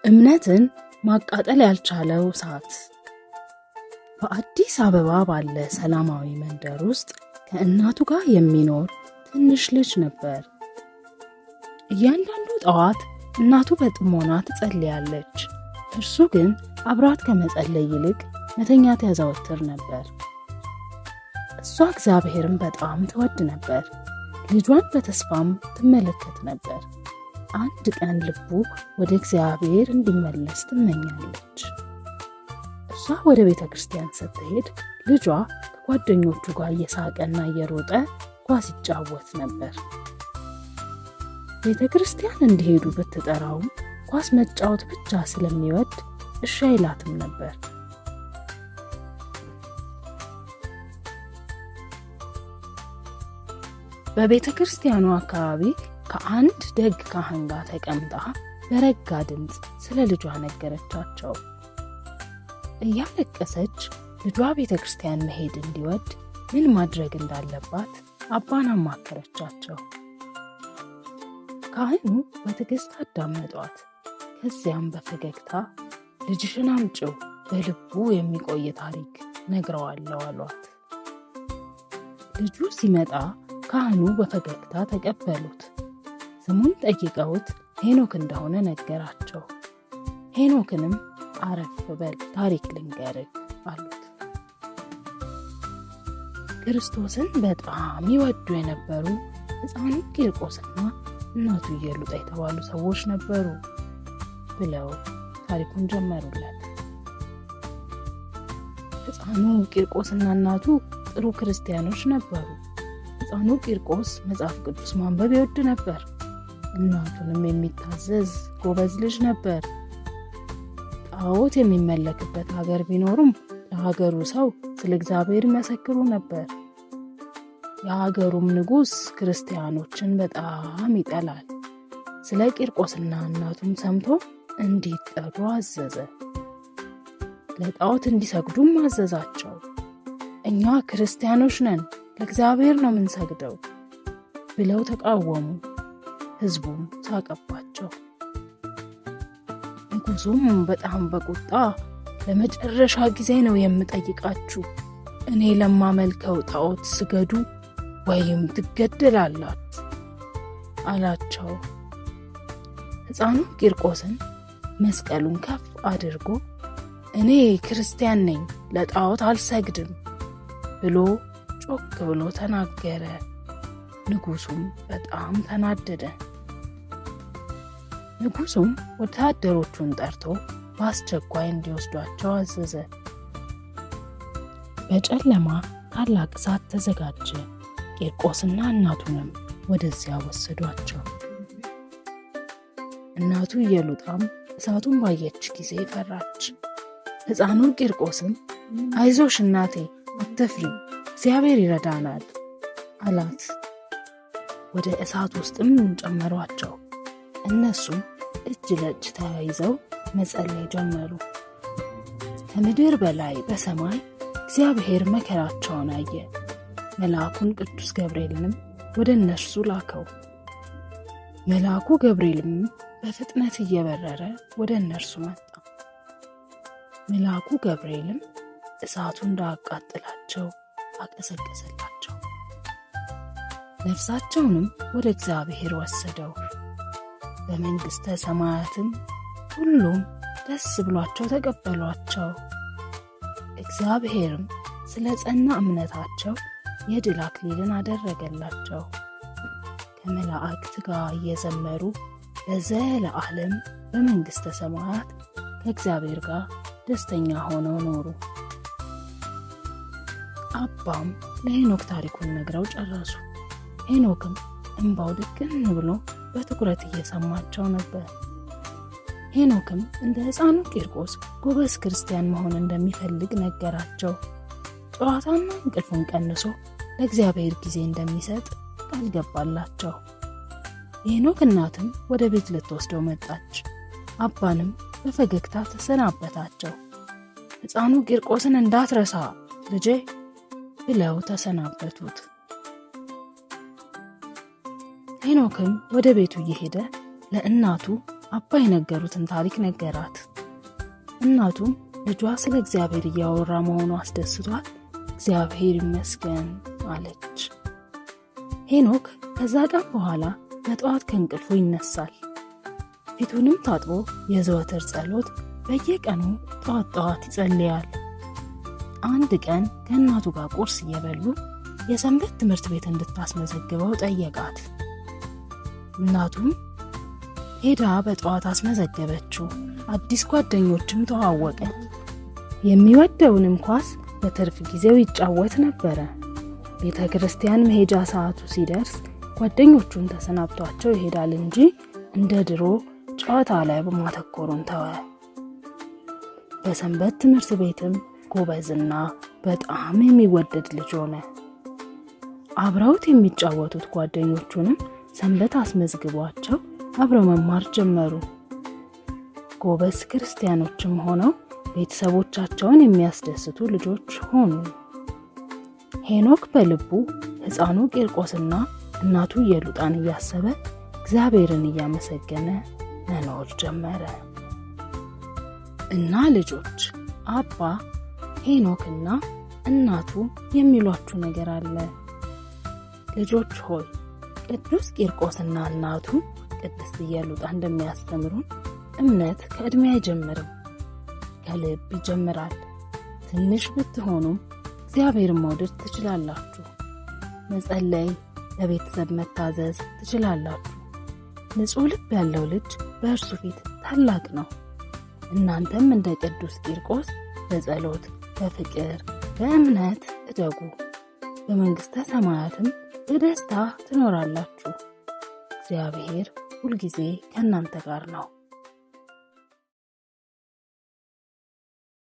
እምነትን ማቃጠል ያልቻለው እሳት። በአዲስ አበባ ባለ ሰላማዊ መንደር ውስጥ ከእናቱ ጋር የሚኖር ትንሽ ልጅ ነበር። እያንዳንዱ ጠዋት እናቱ በጥሞና ትጸልያለች። እርሱ ግን አብራት ከመጸለይ ይልቅ መተኛት ያዘወትር ነበር። እሷ እግዚአብሔርን በጣም ትወድ ነበር። ልጇን በተስፋም ትመለከት ነበር። አንድ ቀን ልቡ ወደ እግዚአብሔር እንዲመለስ ትመኛለች። እሷ ወደ ቤተ ክርስቲያን ስትሄድ ልጇ ከጓደኞቹ ጋር እየሳቀና እየሮጠ ኳስ ይጫወት ነበር። ቤተ ክርስቲያን እንዲሄዱ ብትጠራውም ኳስ መጫወት ብቻ ስለሚወድ እሺ አይላትም ነበር። በቤተ ክርስቲያኑ አካባቢ ከአንድ ደግ ካህን ጋር ተቀምጣ በረጋ ድምፅ ስለ ልጇ ነገረቻቸው። እያለቀሰች ልጇ ቤተ ክርስቲያን መሄድ እንዲወድ ምን ማድረግ እንዳለባት አባን አማከረቻቸው። ካህኑ በትዕግስት አዳመጧት። ከዚያም በፈገግታ ልጅሽን አምጪው፣ በልቡ የሚቆይ ታሪክ ነግረዋለሁ አሏት። ልጁ ሲመጣ ካህኑ በፈገግታ ተቀበሉት። ስሙን ጠይቀውት ሄኖክ እንደሆነ ነገራቸው። ሄኖክንም አረፍ በል ታሪክ ልንገርህ አሉት። ክርስቶስን በጣም ይወዱ የነበሩ ሕፃኑ ቂርቆስና እናቱ ኢየሉጣ የተባሉ ሰዎች ነበሩ ብለው ታሪኩን ጀመሩለት። ሕፃኑ ቂርቆስና እናቱ ጥሩ ክርስቲያኖች ነበሩ። ሕፃኑ ቂርቆስ መጽሐፍ ቅዱስ ማንበብ ይወድ ነበር። እናቱንም የሚታዘዝ ጎበዝ ልጅ ነበር። ጣዖት የሚመለክበት ሀገር ቢኖሩም ለሀገሩ ሰው ስለ እግዚአብሔር ይመሰክሩ ነበር። የሀገሩም ንጉሥ ክርስቲያኖችን በጣም ይጠላል። ስለ ቂርቆስና እናቱም ሰምቶ እንዲጠሩ አዘዘ። ለጣዖት እንዲሰግዱም አዘዛቸው። እኛ ክርስቲያኖች ነን፣ ለእግዚአብሔር ነው የምንሰግደው ብለው ተቃወሙ። ሕዝቡም ሳቀባቸው። ንጉሡም በጣም በቁጣ ለመጨረሻ ጊዜ ነው የምጠይቃችሁ፣ እኔ ለማመልከው ጣዖት ስገዱ ወይም ትገደላላችሁ አላቸው። ሕፃኑ ቂርቆስን መስቀሉን ከፍ አድርጎ እኔ ክርስቲያን ነኝ፣ ለጣዖት አልሰግድም ብሎ ጮክ ብሎ ተናገረ። ንጉሡም በጣም ተናደደ። ንጉሡም ወታደሮቹን ጠርቶ በአስቸኳይ እንዲወስዷቸው አዘዘ። በጨለማ ታላቅ እሳት ተዘጋጀ። ቂርቆስና እናቱንም ወደዚያ ወሰዷቸው። እናቱ ኢየሉጣም እሳቱን ባየች ጊዜ ፈራች። ሕፃኑ ቂርቆስም አይዞሽ እናቴ አትፍሪ፣ እግዚአብሔር ይረዳናል አላት። ወደ እሳት ውስጥም ጨመሯቸው። እነሱም እጅ ለእጅ ተያይዘው መጸለይ ጀመሩ። ከምድር በላይ በሰማይ እግዚአብሔር መከራቸውን አየ። መልአኩን ቅዱስ ገብርኤልንም ወደ እነርሱ ላከው። መልአኩ ገብርኤልም በፍጥነት እየበረረ ወደ እነርሱ መጣ። መልአኩ ገብርኤልም እሳቱ እንዳያቃጥላቸው አቀዘቀዘላቸው። ነፍሳቸውንም ወደ እግዚአብሔር ወሰደው። በመንግሥተ ሰማያትም ሁሉም ደስ ብሏቸው ተቀበሏቸው። እግዚአብሔርም ስለ ጸና እምነታቸው የድል አክሊልን አደረገላቸው። ከመላእክት ጋር እየዘመሩ ለዘለዓለም በመንግሥተ ሰማያት ከእግዚአብሔር ጋር ደስተኛ ሆነው ኖሩ። አባም ለሄኖክ ታሪኩን ነግረው ጨረሱ። ሄኖክም እንባው ድቅን ብሎ በትኩረት እየሰማቸው ነበር። ሄኖክም እንደ ሕፃኑ ቂርቆስ ጎበዝ ክርስቲያን መሆን እንደሚፈልግ ነገራቸው። ጨዋታና እንቅልፉን ቀንሶ ለእግዚአብሔር ጊዜ እንደሚሰጥ ቃል ገባላቸው። የሄኖክ እናትም ወደ ቤት ልትወስደው መጣች። አባንም በፈገግታ ተሰናበታቸው። ሕፃኑ ቂርቆስን እንዳትረሳ ልጄ ብለው ተሰናበቱት። ሄኖክም ወደ ቤቱ እየሄደ ለእናቱ አባ የነገሩትን ታሪክ ነገራት። እናቱም ልጇ ስለ እግዚአብሔር እያወራ መሆኑ አስደስቷት እግዚአብሔር ይመስገን አለች። ሄኖክ ከዛ ቀን በኋላ በጠዋት ከእንቅልፉ ይነሳል። ፊቱንም ታጥቦ የዘወትር ጸሎት በየቀኑ ጠዋት ጠዋት ይጸልያል። አንድ ቀን ከእናቱ ጋር ቁርስ እየበሉ የሰንበት ትምህርት ቤት እንድታስመዘግበው ጠየቃት። እናቱም ሄዳ በጠዋት አስመዘገበችው። አዲስ ጓደኞችም ተዋወቀ። የሚወደውንም ኳስ በትርፍ ጊዜው ይጫወት ነበረ። ቤተ ክርስቲያን መሄጃ ሰዓቱ ሲደርስ ጓደኞቹን ተሰናብቷቸው ይሄዳል እንጂ እንደ ድሮ ጨዋታ ላይ በማተኮሩን ተወ። በሰንበት ትምህርት ቤትም ጎበዝና በጣም የሚወደድ ልጅ ሆነ። አብረውት የሚጫወቱት ጓደኞቹንም ሰንበት አስመዝግቧቸው አብረው መማር ጀመሩ። ጎበዝ ክርስቲያኖችም ሆነው ቤተሰቦቻቸውን የሚያስደስቱ ልጆች ሆኑ። ሄኖክ በልቡ ሕፃኑ ቂርቆስና እናቱ ኢየሉጣን እያሰበ እግዚአብሔርን እያመሰገነ መኖር ጀመረ። እና ልጆች፣ አባ ሄኖክና እናቱ የሚሏችሁ ነገር አለ። ልጆች ሆይ፣ ቅዱስ ቂርቆስና እናቱ ቅድስት ኢየሉጣ እንደሚያስተምሩን እምነት ከዕድሜ አይጀምርም፣ ከልብ ይጀምራል። ትንሽ ብትሆኑም እግዚአብሔርን መውደድ ትችላላችሁ። መጸለይ፣ ለቤተሰብ መታዘዝ ትችላላችሁ። ንጹሕ ልብ ያለው ልጅ በእርሱ ፊት ታላቅ ነው። እናንተም እንደ ቅዱስ ቂርቆስ በጸሎት፣ በፍቅር፣ በእምነት እደጉ። በመንግሥተ ሰማያትም በደስታ ትኖራላችሁ። እግዚአብሔር ሁልጊዜ ከእናንተ ጋር ነው።